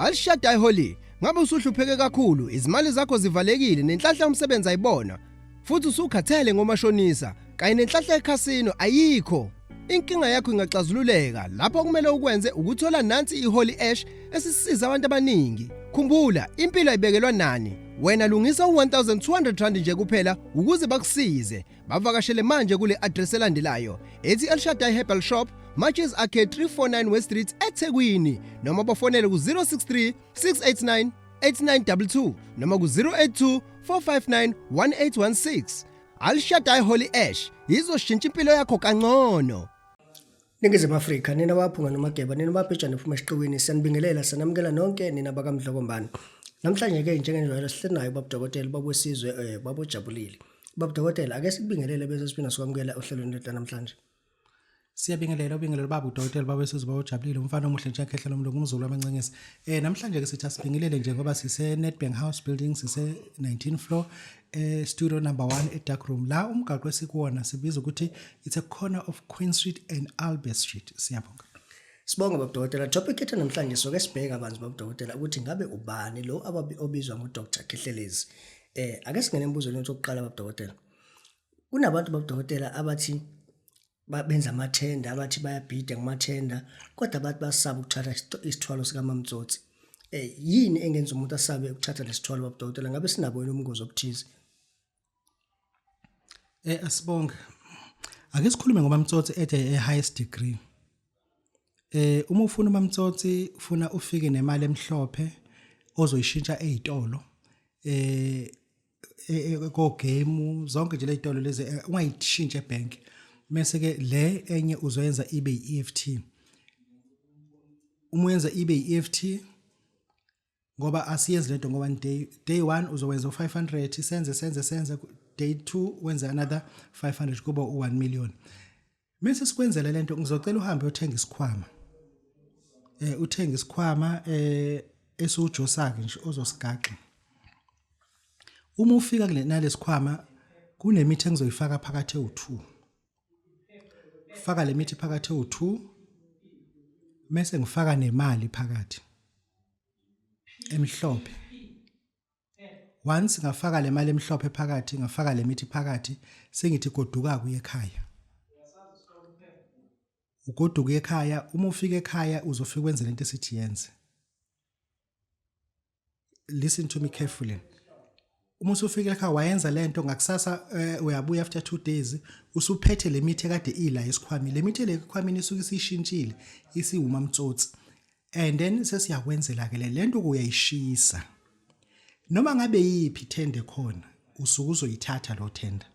Al Shaddai Holy, ngabe usuhlupheke kakhulu, izimali zakho zivalekile nenhlanhla yomsebenzi ayibona, futhi usukhathele ngomashonisa kanye nenhlanhla ekhasino ayikho. Inkinga yakho ingaxazululeka lapho kumele ukwenze ukuthola nansi iHoly Ash esisiza abantu abaningi. Khumbula, impilo ayibekelwa nani. Wena lungisa u1200 rand nje kuphela ukuze bakusize. Bavakashele manje kule address elandelayo ethi El Shaddai Herbal Shop, Matches Arcade, 349 West Street, eThekwini, noma bafonele ku-063 689 8922 noma ku-082 459 1816. Al Shaddai Holy Ash izoshintsha impilo yakho kangcono. Ningizimu Afrika, nina baphunga nomageba, nina babhejane phuma esiqiwini, siyanibingelela, sanamukela nonke nina bakaMdlokombane. Namhlanje ke njengenjwayelo sihleli naye ubaba Dokotela, ubaba wesizwe, baba ojabulile. Baba Dokotela, ake sikubingelele bese siphinda sikwamukela ohlelweni lwethu namhlanje. Siyabingelela, ubingelelo baba udokotela, baba wesizwe, baba ojabulile, umfana omuhle njengekhehla lomlungu, umzulu wamancengezi. Namhlanje ke sithi asibingelele nje ngoba sise Nedbank House Building, sise 19 floor, studio number 1 e dark room. La umgaqo esikuwona sibiza ukuthi it's a corner of Queen Street and Albert Street. Siyabonga. Sibonge baba Dokotela. Topic ethu namhlanje soke sibheke kabanzi baba Dokotela ukuthi ngabe ubani lo obizwa ngo Dr Khehlelezi. Ake singene embuzweni wethu wokuqala baba Dokotela. Kunabantu baba Dokotela abathi benza amathenda, abathi bayabhida ngamathenda, kodwa bathi basaba ukuthatha isithwalo sikaMamtsotsi. Yini engenza umuntu asabe ukuthatha lesithwalo baba Dokotela? Ngabe sinabo yini ubungozi obuthize? Asibonge. Ake sikhulume ngoMamtsotsi at a highest degree. Uma ufuna uMamtsotsi, ufuna ufike nemali emhlophe ozoyishintsha ezitolo. Ko game zonke nje lezitolo lezi, ungayishintsha ebank. Mase ke le enye uzoyenza ibe iEFT. Uma uyenza ibe iEFT, ngoba asiyenzi lento ngo one day, day 1 uzokwenza u500, senze senze senze, day 2 wenze another 500, kuba u1 million. Mase sikwenzela lento, ngizocela uhambe uyothenga isikhwama, uthenga isikhwama esiwujosaka nje ozosigaxa. Uma ufika kule nalesikhwama, kunemithi engizoyifaka phakathi ewu2. Faka le mithi phakathi ewu2, mase ngifaka nemali phakathi emhlophe. Once ngafaka le mali emhlophe phakathi, ngafaka le mithi phakathi, sengithi goduka kuye ekhaya. Ugoduka ekhaya, uma ufika ekhaya uzofika wenze lento esithi yenze. Listen to me carefully. Uma usufika ekhaya wayenza lento, ngakusasa uyabuya after 2 days usuphethe le mithi ekade ila esikhwameni. Le mithi le esikhwameni isuke isishintshile, isiwumamtsotsi, and then sesiyakwenzela ke lento, kuyayishisa noma ngabe yiphi tender khona, usuke uzoyithatha lo tender,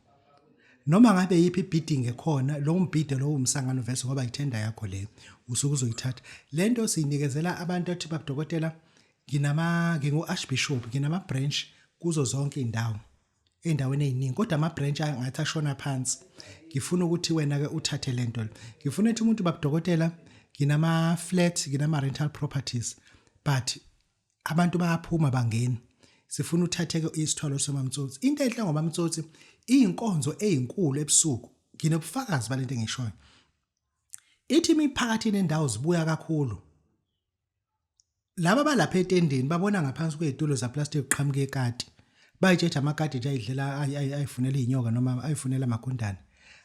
noma ngabe yiphi bidding ekhona, lo mbhido lo umsangano vese, ngoba ithenda yakho le, usuke uzoyithatha. Lento siyinikezela abantu athi, "Baba dokotela, nginama ngingu archbishop, nginama branch kuzo zonke indawo, endaweni eziningi, kodwa ama branch angathi ashona phansi. Ngifuna ukuthi wena ke uthathe lento le." Ngifuna ukuthi umuntu, "Baba dokotela, nginama flat, nginama rental properties, but abantu bayaphuma bangena." Sifuna uthathe ke isithwalo somamtsotsi. Into enhle ngomamtsotsi, iyinkonzo ezinkulu ebusuku. Nginobufakazi balento engishoyo. Ithi imiphakathi nendawo zibuya kakhulu. Laba balapha etendeni babona ngaphansi kwezitulo zaplastic kuqhamuka ikati. Bayitshetha amakati nje ayidlela, ayifunela inyoka noma ayifunela amagundane.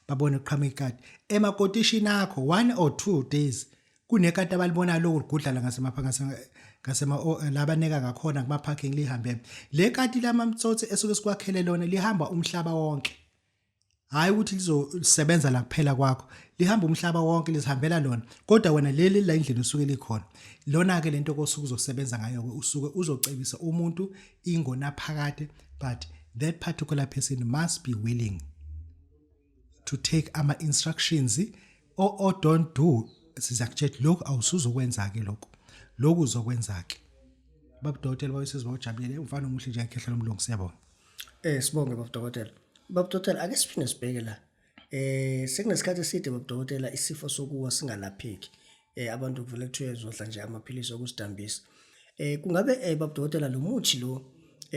Babone kuqhamuka ikati emakotishini akho, 1 or 2 days kunekati abalibona lokhu ligudlala ngasema la baneka ngakhona kuma parking, lihambe. Le kati lamamtsotsi esuke sikwakhele lona lihamba umhlaba wonke. Hayi ukuthi lizosebenza la kuphela kwakho, lihamba umhlaba wonke, lizihambela lona, kodwa wena leli la endlini usuke likhona. Lona ke lento kosuku uzosebenza ngayo ke, usuke uzocebisa umuntu ingonaphakade, but that particular person must be willing to take ama instructions or don't do. Sizakutshela lokhu awusuzokwenza ke, lokhu lokhu uzokwenza ke. Baba dokotela bayisizwe bawujabulele, umfana omuhle nje ekhehla lomlungu, siyabonga. Sibonge baba dokotela. Baba dokotela, ake siphinde sibheke la. Sekunesikhathi eside baba dokotela isifo sokuwa singalapheki. Abantu kuvele kuthiwe zodla nje amaphilisi okusidambisa. Kungabe baba dokotela lo muthi lo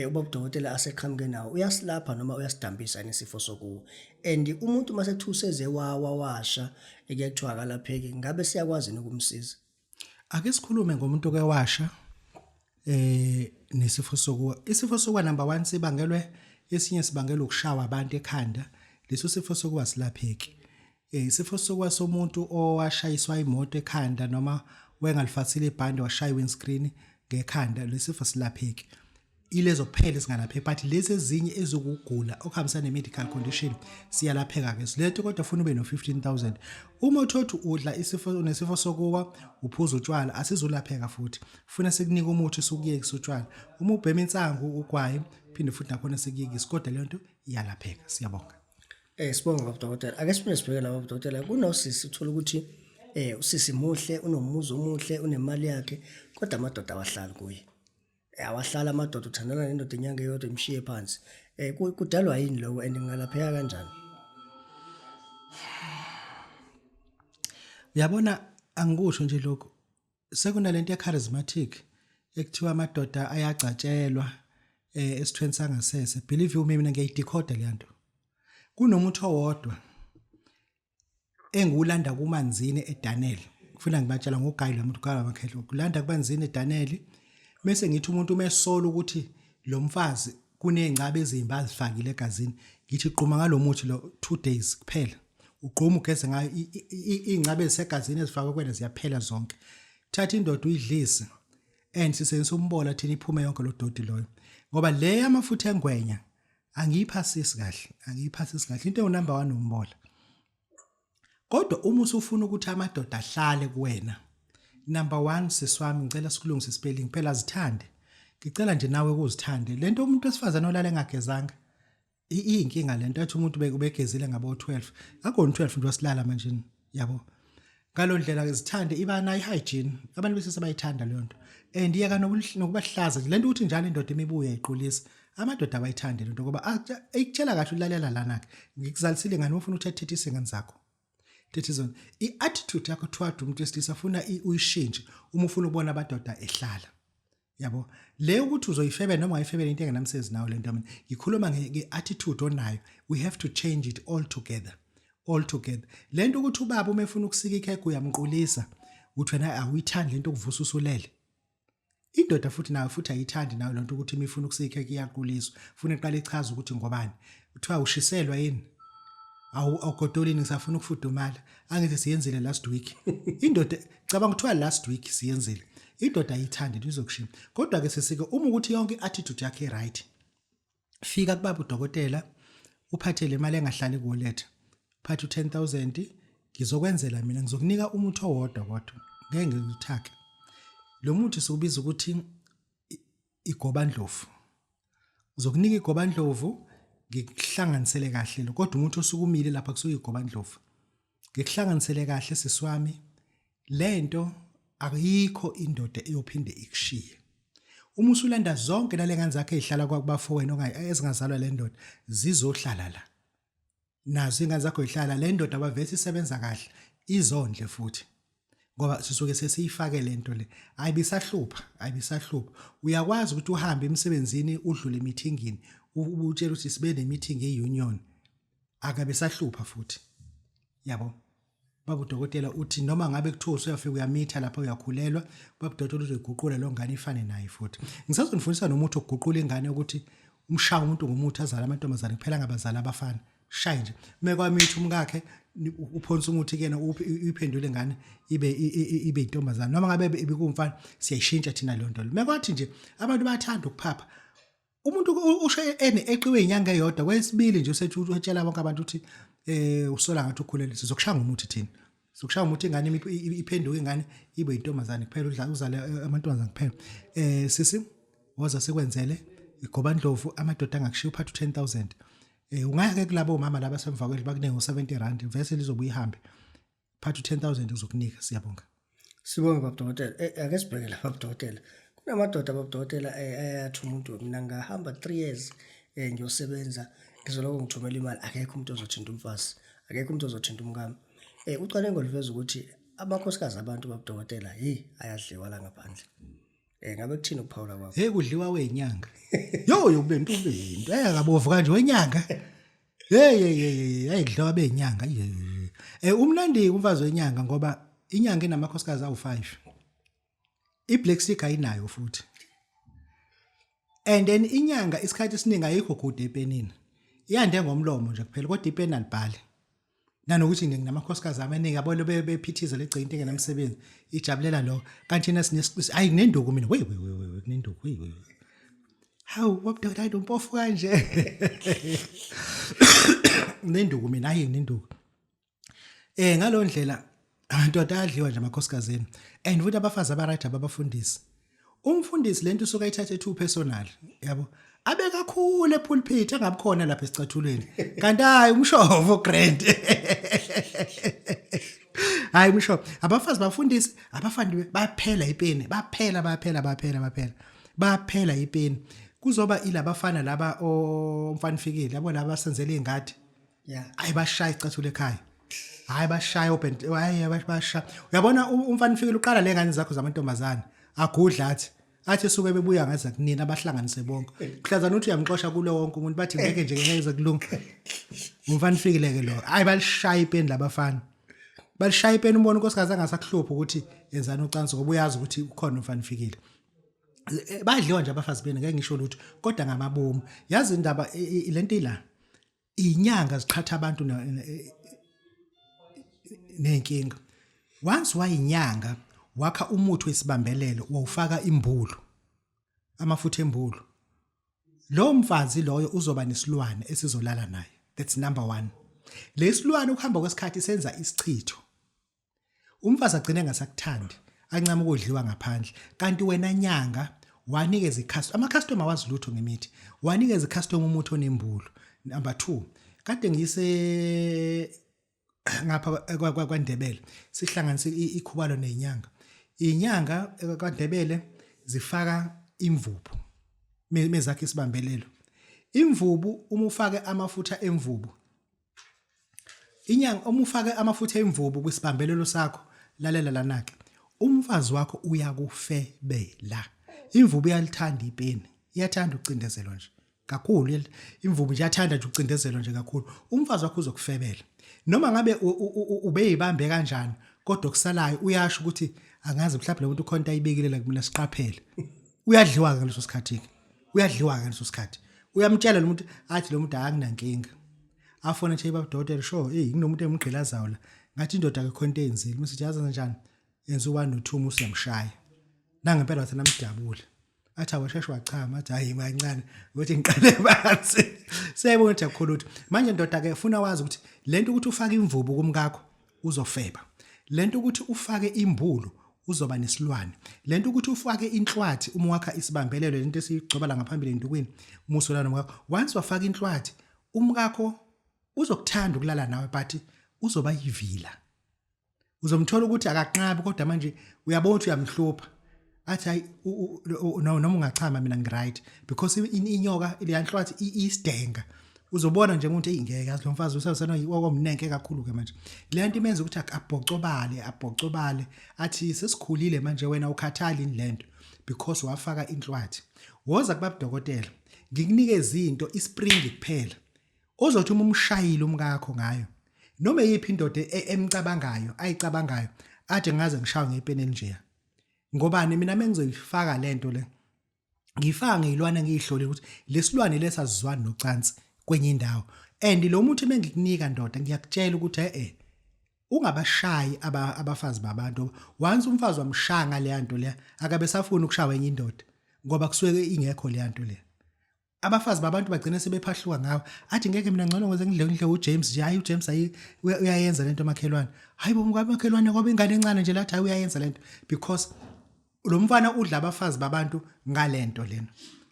ubaba dokotela aseqhamuke nawo uyasilapha noma uyasidambisa nesifo sokuwa? And umuntu mase kuthiwa useze wawa washa, ekuye kuthiwa akalapheki, ngabe siyakwazi ukumsiza? Ake sikhulume ngomuntu oke washa. Nesifo sokuwa, isifo sokuwa number 1 sibangelwe, esinye sibangelwa ukushawa abantu ekhanda. Leso sifo sokuwa silapheki. Isifo sokuwa somuntu owashayiswa imoto ekhanda noma wengalifathile ibhande washaya windscreen ngekhanda, lesifo silapheki. Ilezo kuphela esingalapheki, but lezi ezinye ezokugula okuhambisana ne-medical condition siyalapheka ke silethe, kodwa funa ube no-15000. Uma uthothi udla isifo, unesifo sokuwa, uphuza utshwala, asizulapheka futhi. Funa sikunike umuthi sukuyekisa utshwala. Uma ubhema insangu, ugwayi, phinde futhi nakhona sikuyekise, kodwa leyo nto iyalapheka. Siyabonga. Sibonga baba dokotela. Ake siphinde sibheke la baba dokotela. Kunosisi uthola ukuthi usisi muhle, unomuzi omuhle, unemali yakhe, kodwa amadoda awahlali kuye. Awahlala amadoda, uthandana nendoda inyanga eyodwa imshiye phansi. Kudalwa yini lokho and ngingalapheka kanjani? Uyabona, angikusho nje lokho. Sekunalento ye-charismatic ekuthiwa amadoda ayagcatshelwa esithweni sangasese. Believe you me, mina ngiyayidekhoda le nto. Kunomuthi owodwa engiwulanda kuManzini eDaniel. Kufuna ngibatshela ngogayi lo muntu ugaya amakhehlo. Kulanda kuManzini eDaniel bese ngithi umuntu uma esola ukuthi lo mfazi kunezingcabe ezimbi azifakile egazini, ngithi qhuma ngalomuthi lo 2 days kuphela. Ugquma ugeze ngayo, iy'ngcabe ezisegazini ezifakwe kwena ziyaphela zonke. Thatha indoda uyidlise, and sisebenzisa umbola thina, iphume yonke lo doti loyo. Ngoba le yamafutha engwenya angiyiphasisi kahle, angiyiphasisi kahle. Into engu-number 1 umbola. Kodwa uma usufuna ukuthi amadoda ahlale kuwena, number 1 sisi wami, ngicela sikulungise spelling phela, zithande. Ngicela nje nawe kuzithande. Lento umuntu wesifazane olala engagezanga iyinkinga lento, athi umuntu bekubegezile ngabo 12, akona 12 nje wasilala manje, yabo. Ngalo ndlela ke zithande, iba nayo hygiene, abantu bese sebayithanda leyo nto, and iyeka nokubahlaza nje lento ukuthi njalo indoda imibuye iqulisa. Amadoda abayithandi lento ngoba ikutshela kahle, ulalela lana ke, ngikuzalisile ngani, ufuna ukuthi athethise ingane zakho, thethi zona. I-attitude yakho toward umuntu wesilisa funa uyishintshe uma ufuna ukubona amadoda ehlala, yabo. Le ukuthi uzoyifebela noma ungayifebela into engenamsebenzi nawo lento. Mina ngikhuluma nge-attitude onayo. We have to change it all together, all together. Lento ukuthi ubaba uma efuna ukusika ikhekhe uyamqulisa, uthi wena awuyithandi lento okuvusa usulele. Indoda futhi nayo futhi ayithandi nayo lento ukuthi uma ifuna ukusika ikhekhe iyaquliswa, funa iqale ichaze ukuthi ngobani, kuthiwa ushiselwa yini, awugodolini, ngisafuna ukufudumala, angithi siyenzile last week. Indoda cabanga kuthiwa last week siyenzile, indoda ayithandi into izokushiya. Kodwa ke sisike uma ukuthi yonke i-attitude yakhe right, fika kubaba udokotela uphathe le mali engahlali kuwallet, phatha u-10000, ngizokwenzela mina, ngizokunika umuthi owodwa, kodwa ngeke ngikuthake. Lo muthi siwubiza ukuthi igobandlovu. Ngizokunika igobandlovu ngikuhlanganisele kahle lo, kodwa umuthi osukumile lapha kusuke igobandlovu. Ngikuhlanganisele kahle siswami, lento akuyikho indoda eyophinde ikushiye. Uma usulanda zonke nalengane zakhe ezihlala kwakubafowenu okanye ezingazalwa le ndoda, zizohlala la. Nazo ingane zakho ihlala le ndoda, bavese isebenza kahle, izondle futhi, ngoba sisuke sesiyifake lento le, ayibisahlupha, ayibisahlupha. Uyakwazi ukuthi uhambe emsebenzini, udlule emithingini, ubutshela ukuthi sibe ne-meeting ye-union, akabe sahlupha futhi, yabo. Baba udokotela uthi noma ngabe kuthiwa usuyafika uyamitha lapha, uyakhulelwa, baba udokotela uzoyiguqula lo ngane ifane naye futhi. Ngisazonifundisa nomuthi okuguqula ingane, ukuthi umshaya umuntu ngomuthi azala amantombazane kuphela, ngabazali abafana. Shaye nje mekwamithi umkakhe, uphonsa umuthi kuyena, uyiphendule ingane ibe intombazane, noma ngabe ibikumfana, siyayishintsha thina leyo nto. Mekwathi nje abantu bayathanda ukuphapha, umuntu usho ene eqiwe inyanga eyodwa, kwesibili nje usethi utshela bonke abantu ukuthi usola ngathi ukhulele. Sizokushaya ngomuthi thina, sizokushaya ngomuthi, ingane iphenduke ingane ibe intombazane kuphela, udla uzale amantombazane kuphela. Sisi, woza sikwenzele igobandlovu, amadoda angakushiya. Uphatha u10000, ungaya ke kulabo mama laba semva kwendlu, bakunike ngo70 rand, vese lizobuya ihambe. Phatha u10000, uzokunika. Siyabonga. Sibonge baba dokotela. Ake sibheke la baba dokotela. Kunamadoda baba dokotela ayathi umuntu, mina ngahamba 3 years ngiyosebenza, ngizoloko ngithumela imali, akekho umuntu ozothinta umfazi, akekho umuntu ozothinta umkami. Ucwaningo luveza ukuthi amakhosikazi abantu baba dokotela, hey, ayadliwa la ngaphandle. Ngabe kuthini ukuphawula kwakho? Hey, kudliwa wenyanga. Yo yo, bento into ayakabovu kanje wenyanga. Hey hey hey, hey kudliwa benyanga. Umnandi umfazi wenyanga, ngoba inyanga inamakhosikazi awu5. iBlack Stick ayinayo futhi. And then inyanga isikhathi esiningi ayikho kude epenini, iyande ngomlomo nje kuphela, kodwa ipeni alibhali. Nanokuthi nje nginamakhosikazi amaningi, yabo, bephithiza legcina into engenamsebenzi, ijabulela lo. Kanti thina hayi, kunenduku mina, we we we we, kunenduku, we we. Hawu, babudokotela, hayi, umpofu kanje, nenduku mina, hayi, nenduku. Ngalo ndlela abantu adliwa nje amakhosikazi enu, and futhi abafazi aba-right ababafundisi. Umfundisi lento usuke ayithathe too personal, yabo, abe kakhulu epulpit, angabikhona lapha esicathulweni, kanti hayi, umshovo grand, hayi, umshovo. Abafazi bafundisi abafandi baphela ipeni, baphela, baphela, baphela, baphela, baphela ipeni. Kuzoba ilabafana laba omfana fikile, yabo, laba basenzela ingadi. Hayi, bashaya icathulo ekhaya, hayi, bashaya open, hayi, bashaya. Uyabona, umfana ufikile, uqala le ngane zakho zamantombazane, agudla, athi suke bebuya ngaza kunina, abahlanganise bonke. Kuhlazana uthi uyamxosha kulo wonke umuntu, bathi ngeke nje, ngeke ize kulunga. Umfana ufikile ke lo, hayi, balishaya ipeni labafana, balishaya ipeni. Ubona unkosikazi angasakuhluphi ukuthi enzani ucansi, ngoba uyazi ukuthi ukhona umfana ufikile. Badliwa nje abafazi benu, ngeke ngisho lutho, kodwa ngamabomu. Yazi indaba lento ila, inyanga ziqhatha abantu nenkinga. Once wayinyanga, wakha umuthi wesibambelelo, wawufaka imbulu, amafutha embulu, lo mfazi loyo uzoba nesilwane esizolala naye. That's number 1. Lesilwane ukuhamba kwesikhathi senza isichitho, umfazi agcine engasakuthandi, ancama ukudliwa ngaphandle. Kanti wena nyanga wanikeza icustomer, ama customer wazi lutho ngemithi, wanikeza icustomer umuthi onembulu. Number 2, kade ngise ngapha kwaNdebele, sihlanganise ikhubalo nezinyanga. Inyanga kwaNdebele zifaka imvubu mezakhe isibambelelo. Imvubu, uma ufake amafutha emvubu, inyanga, uma ufake amafutha emvubu kwisibambelelo sakho, lalela lana ke, umfazi wakho uyakufebela. Imvubu iyalithanda ipeni, iyathanda ukucindezelwa nje kakhulu. Imvubu nje iyathanda nje ukucindezelwa nje kakhulu. Umfazi wakho uzokufebela noma ngabe ubeyibambe kanjani, kodwa okusalayo uyasho ukuthi angazi, mhlawumbe lo muntu ukhonto ayibekile la kumina, siqaphele. Uyadliwa ke ngaleso sikhathi ke, uyadliwa ke ngaleso sikhathi. Uyamtshela lo muntu, athi lo muntu akunankinga. Afone nje, "Baba dokotela, sure, hey, kunomuntu emgqilazayo la, ngathi indoda ke khonto eyenzile." Mase yazi kanjani, yenza u1 no2, musiyamshaya nangempela, wathi namdabule, athi awasheshe wachama, athi hayi, mancane ukuthi ngiqale phansi. Siyayibona ukuthi akukhulu ukuthi manje ndoda ke ufuna wazi ukuthi lento ukuthi ufake imvubu kumkakho, uzofeba. Lento ukuthi ufake imbulu, uzoba nesilwane. Lento ukuthi ufake inhlwathi uma wakha isibambelelo, lento esiyigcoba la ngaphambili endukwini umusolana nomkakho, once wafaka inhlwathi, umkakho uzokuthanda ukulala nawe, but uzoba yivila. Uzomthola ukuthi akaqabi, kodwa manje uyabona ukuthi uyamhlupha, athi hayi, noma ungachama mina ngiright, because inyoka leyanhlwathi isidenga. Uzobona nje umuntu eyingeke yazi lo mfazi usewusena okomnenke kakhulu ke manje. Le nto imenza ukuthi abhocobale, abhocobale, athi sesikhulile manje, wena ukhathali lento, because wafaka inhlwathi. Woza kubabudokotela, ngikunike izinto, ispring kuphela ozothi uma umshayile umkakho ngayo, noma eyiphi indoda emcabangayo, ayicabangayo, athi ngaze ngishawe ngepeni elinjeya. Ngobani? Mina mengizoyifaka lento le, ngifaka ngeyilwane ngiyihlolile ukuthi lesilwane lesazizwani nocansi kwenye indawo. And lo muthi mengikunika ndoda, ngiyakutshela ukuthi eh ungabashayi abafazi babantu. Once umfazi wamshaya ngaleya nto leya, akabe safuna ukushawa enye indoda, ngoba kusuke ingekho leya nto leya. Abafazi babantu bagcina sebephahluka ngawe, athi ngeke mina, ngcono ngize ngidle, ngidle uJames nje. Hayi, uJames ayi, uyayenza lento makhelwane. Hayi bo, makhelwane, ngoba ingane encane nje lathi hayi, uyayenza lento, because lo mfana udla abafazi babantu ngalento lena.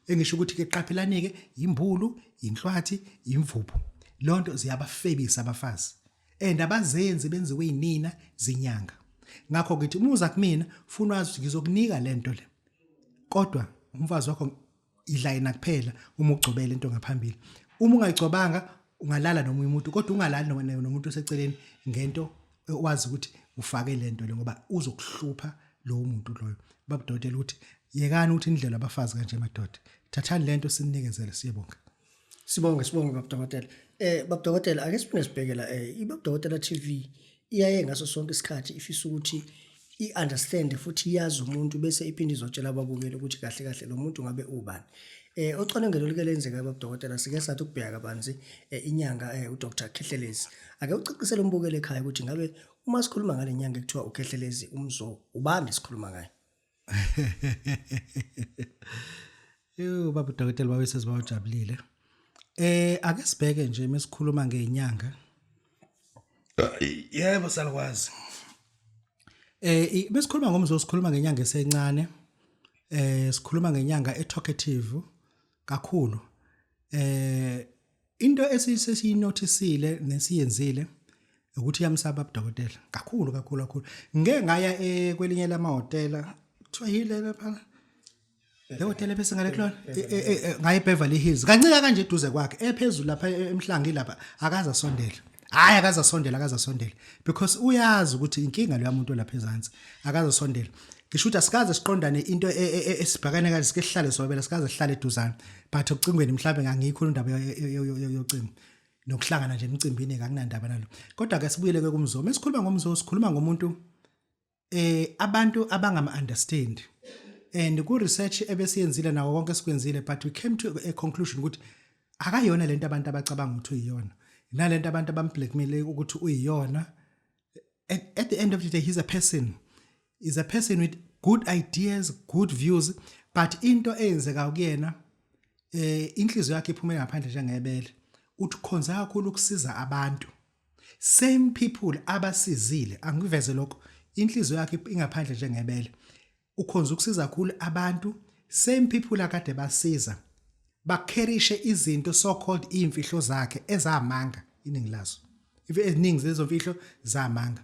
Engisho ukuthi ke qaphelani ke, imbulu, inhlwathi, imvubu, lonto ziyabafebisa abafazi, and abazenzi, benziwe yinina zinyanga. Ngakho ngithi uma uza kumina, funa wazi ukuthi ngizokunika lento le, kodwa umfazi wakho idla yena kuphela uma ugcobele into ngaphambili. Uma ungayigcobanga, ungalala nomunye umuntu, kodwa ungalali nomuntu oseceleni ngento wazi ukuthi ufake lento le, ngoba uzokuhlupha lowo muntu loyo. Babudokotela, ukuthi yekani ukuthi indlela abafazi kanje madoda, thathani lento sininikezele. Siyabonga. Sibonge, sibonge babudokotela. Babudokotela, ake siphinde sibhekela iBabudokotela TV iyaye ngaso sonke isikhathi ifisa ukuthi i-understand futhi iyazi umuntu, bese iphinde izotshela ababukeli ukuthi kahle kahle lo muntu ngabe ubani. Ocwaningweni oluke lenzeka babudokotela sike sathi ukubheka kabanzi inyanga uDr Khehlelezi. Ake ucacisele umbukeli ekhaya ukuthi ngabe uma sikhuluma ngale nyanga ekuthiwa uKhehlelezi umzo ubani sikhuluma ngaye. Yo baba udokotela babe sezibawujabulile. Ake sibheke nje mesikhuluma ngenyanga. Yebo salukwazi. Besikhuluma ngomzo sikhuluma ngenyanga esencane. Sikhuluma ngenyanga etalkative kakhulu. Into esiyinothisile nesiyenzile ukuthi iyamsaba udokotela kakhulu kakhulu kakhulu. Ngeke ngaya kwelinye lamahhotela kuthiwa yile lapha Le hotela bese ngale kulona ngaye Beverly Hills kancika kanje eduze kwakhe ephezulu lapha emhlangi lapha akaze asondele hayi akaze asondele akaze asondele because uyazi ukuthi inkinga leya muntu lapha ezansi akaze asondele ngisho ukuthi asikaze siqondane into esibhakane kanje sike sihlale sobela sikaze sihlale eduzane but ocingweni mhlawumbe ngangiyikho indaba yocingo nokuhlangana nje emcimbini ngakunandaba nalo kodwa ke sibuyele ke kumzo mesikhuluma ngomzo sikhuluma ngomuntu abantu abangama understand and ku research ebesiyenzile nawo konke sikwenzile but we came to a conclusion ukuthi akayona lento abantu abacabanga ukuthi uyiyona nalento abantu abamblackmail ukuthi uyiyona. At the end of the day he's a person, is a person with good ideas, good views, but into eyenzeka kuyena inhliziyo yakhe iphume ngaphandle njengebele. Uthi khonza kakhulu ukusiza abantu, same people abasizile. Angiveze lokho, inhliziyo yakhe ingaphandle njengebele, ukhonza ukusiza kakhulu abantu, same people akade basiza bakherishe izinto, so called imfihlo zakhe ezamanga, iningi lazo, eziningi zezo mfihlo zamanga,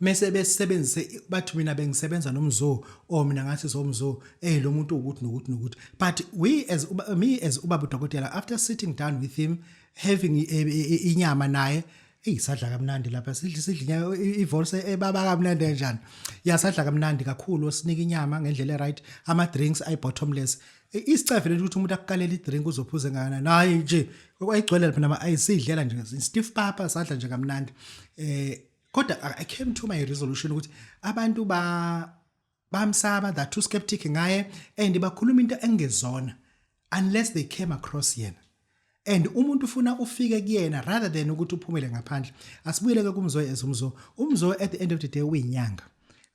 mese besebenzise bathi mina bengisebenza nomzo or mina ngathi somzo lo muntu ukuthi nokuthi nokuthi. But we as me as ubaba udokotela, after sitting down with him, having inyama naye, hey, sadla kamnandi lapha, sidla inyama ivolse ebaba kamnandi kanjani ya, sadla kamnandi kakhulu, sinika inyama ngendlela right, ama drinks ay bottomless, isicefe lento ukuthi umuntu akukalela idrink uzophuza engakanani, hayi nje kwayigcwele lapha nama ayisidlela nje stiff papa, sadla nje kamnandi. Kodwa I came to my resolution ukuthi abantu ba bamsaba, they're too skeptic ngaye and bakhuluma into engezona unless they came across yena, and umuntu ufuna ufike kuyena rather than ukuthi uphumele ngaphandle. Asibuyele ke kumzo as umzo. Umzo at the end of the day uyinyanga,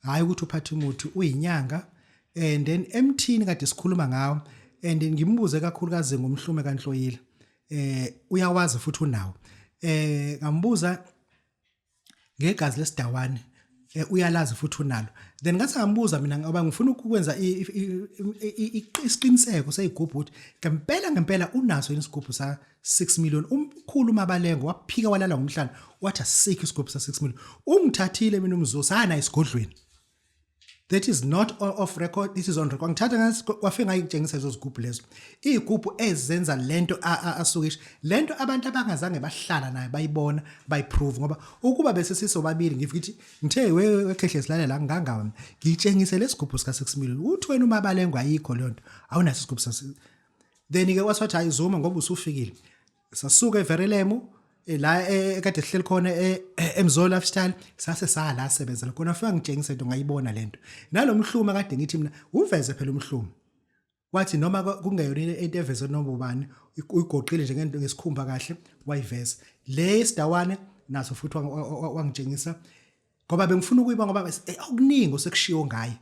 hayi ukuthi uphathe umuthi, uyinyanga. And then emthini kade sikhuluma ngawo and ngimbuze kakhulukazi ngomhlume kaNhloyile, uyawazi futhi unawo. Ngambuza ngegazi lesidawane, uyalazi futhi unalo. Then ngathi ngambuza mina ngoba ngifuna ukwenza isiqiniseko seyigubhu ukuthi ngempela ngempela unaso yini isigubhu sa 6 million. Umkhulu Mabalengo waphika walala ngomhlana, wathi asikho isigubhu sa 6 million. Ungithathile mina umzuzu sana esigodlweni. That is not off record, this is on record. Ngithatha ngathi wafika ngayitshengisa lezo zigubhu lezo, izigubhu ezenza lento asuke lento abantu abangazange bahlala naye bayibona bayiprove, ngoba ukuba bese sisobabili ngifike ukuthi ngithe wekhehle silale la ngangawe ngitshengise lesigubhu sika 6 million, uthi wena uMabalengo ayikho leyo nto, awunaso isigubhu sa. Then ke wathi hayi Zuma, ngoba usufikile. Sasuka eVerelemu la ekade sihleli khona eMzo Lifestyle, sase sala sebenzela khona, afika ngitshengisa into, ngayibona lento nalomhlume kade ngithi mina uveze phela umhlume, wathi noma kungeyona into eveze noma ubani uyigoqile nje ngento ngesikhumba kahle wayiveza. Le sidawane naso futhi wangitshengisa ngoba bengifuna ukuyiba ngoba okuningi osekushiwo ngaye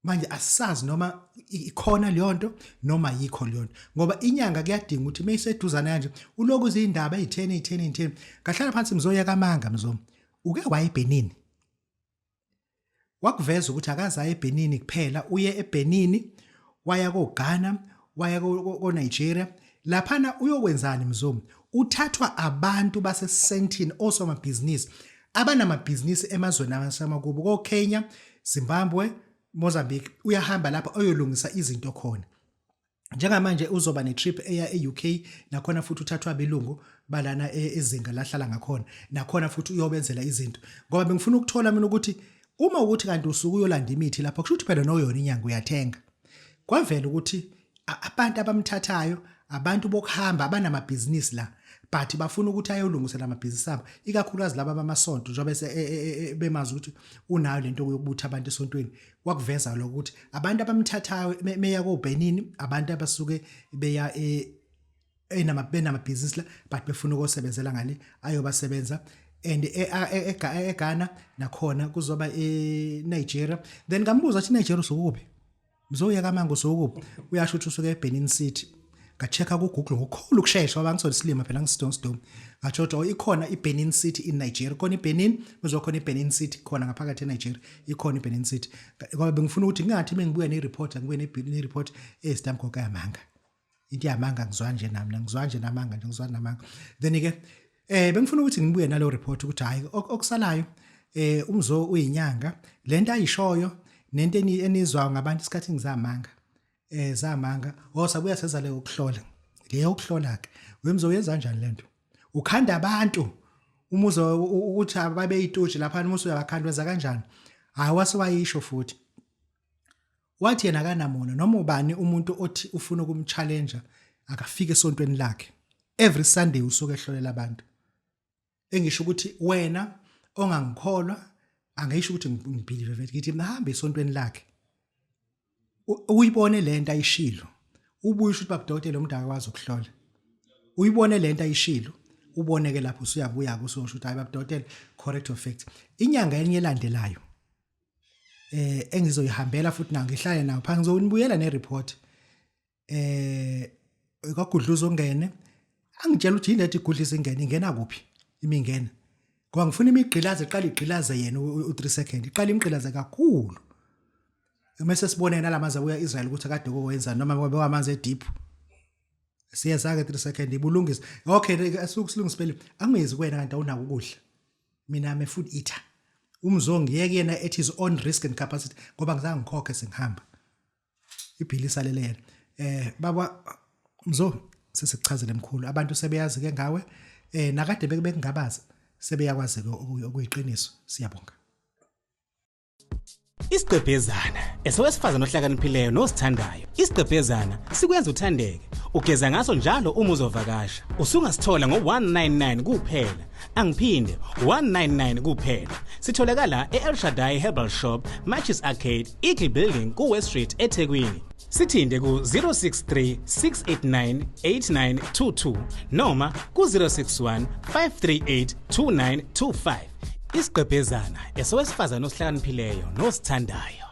manje asisazi noma ikhona leyo nto noma yikho leyo nto, ngoba inyanga kuyadinga ukuthi mayiseduzane kanje uloku izindaba ezitheni ezitheni ezitheni. Ngahlala phansi, mzoyeka amanga, mzo uke waye eBenin, wakuveza ukuthi akaze aye eBenin kuphela, uye eBenin, waya koGhana, waya ko Nigeria laphana. Uyokwenzani mzomu? Uthathwa abantu baseSandton, osomabhizinisi abanamabhizinisi emazweni asemakubo, ko-Kenya, Zimbabwe, Mozambique, uyahamba lapha oyolungisa izinto khona. Njengamanje uzoba ne-trip eya e-UK, nakhona futhi uthathwa abelungu balana ezinga lahlala ngakhona, nakhona futhi uyobenzela izinto. Ngoba bengifuna ukuthola mina ukuthi uma ukuthi kanti usuke uyolanda imithi lapha, kusho ukuthi phela noyona inyanga uyathenga. Kwavela ukuthi abantu abamthathayo abantu bokuhamba abanamabhizinisi la. But bafuna ukuthi ayolungisa lamabhizinisi abo, ikakhulukazi laba bamasonto, njengoba bese bemazi ukuthi unayo lento yokubutha abantu esontweni. Kwakuveza lokho ukuthi abantu abamthathayo meya koBenin, abantu abasuke beya enama benamabhizinisi la, but befuna ukosebenzela ngale, ayobasebenza. And eGhana nakhona kuzoba, eNigeria. Then ngambuza ukuthi Nigeria usukuphi, mzoya kamango usukuphi? Uyasho ukuthi usuke eBenin City. Ngachecka ku Google ngokukhulu ukushesha, ngoba ngisona isilima phela, ngisidonga sidonga. Ngatsho ukuthi, oh, ikhona iBenin City in Nigeria, khona iBenin, kuzokhona iBenin City khona ngaphakathi eNigeria, ikhona iBenin City. Ngoba bengifuna ukuthi ngingathi mengibuya ne-report, ngibuye ne-report eyisitamkoko yamanga, into yamanga. Ngizwa nje nami, ngizwa nje namanga nje, ngizwa namanga. Then ke bengifuna ukuthi ngibuye nalo report ukuthi hayi, okusalayo umzo uyinyanga, lento ayishoyo nento enizwayo ngabantu isikhathi ngizamanga, zamanga. Oh, sabuya seza le ukuhlola, le ukuhlola ke wemzo uyenza kanjani lento? Ukhanda abantu umuzo ukuthi ababeyituji lapha, umuzo uyabakhanda, wenza kanjani? Hayi, wase wayisho futhi, wathi yena akanamona noma ubani umuntu othi ufuna ukumchallenge, akafike esontweni lakhe. Every Sunday usuke ehlolela abantu. Engisho ukuthi wena ongangikholwa, angisho ukuthi ngibelieve vele, ngithi mhambe esontweni lakhe uyibone lento ayishilo, ubuye usho ukuthi, "Babudokotela, umuntu akakwazi ukuhlola." Uyibone lento ayishilo, ubone ke lapho usuyabuya ke usosho ukuthi, "Hayi babudokotela, correct or fact." Inyanga enye elandelayo engizoyihambela futhi nayo, ngihlale nayo phansi, ngizonibuyela ne-report kwagudluza ongene, angitshela ukuthi yini lethi igudlisa ingene, ingena kuphi imingena, ngoba ngifuna imigqilaze iqala igqilaze yena u3 second, iqala imgqilaze kakhulu, mase sibone nalamanzi abuya Israel ukuthi akade kokwenza noma bewamanzi edeep. Siyeza ke 3 second, ibulungisa. Okay, asuke silungisa phela, angezi kuwena kanti awunako ukudla. Mina I'm a food eater. Umzo ngiyeke yena at his own risk and capacity, ngoba ngizange ngikhokhe, sengihamba ibhili isalele yena. Baba Mzo, sesikuchazele mkhulu, abantu sebeyazi ke ngawe, nakade beke bekungabaza, sebeyakwazi ke okuyiqiniso. Siyabonga. Isigqebhezana esowesifazane ohlakaniphileyo nosithandayo. Isigqebhezana sikwenza uthandeke. Ugeza ngaso njalo uma uzovakasha. Usungasithola ngo-199 kuphela. Angiphinde, 199 kuphela. Sitholakala e-El Shaddai Herbal Shop, Matches Arcade, Eagle Building, ku-West Street, eThekwini. Sithinte ku-063 689 8922 noma ku-061 538 2925. Isigqebhezana esowesifazane osihlakaniphileyo nosithandayo.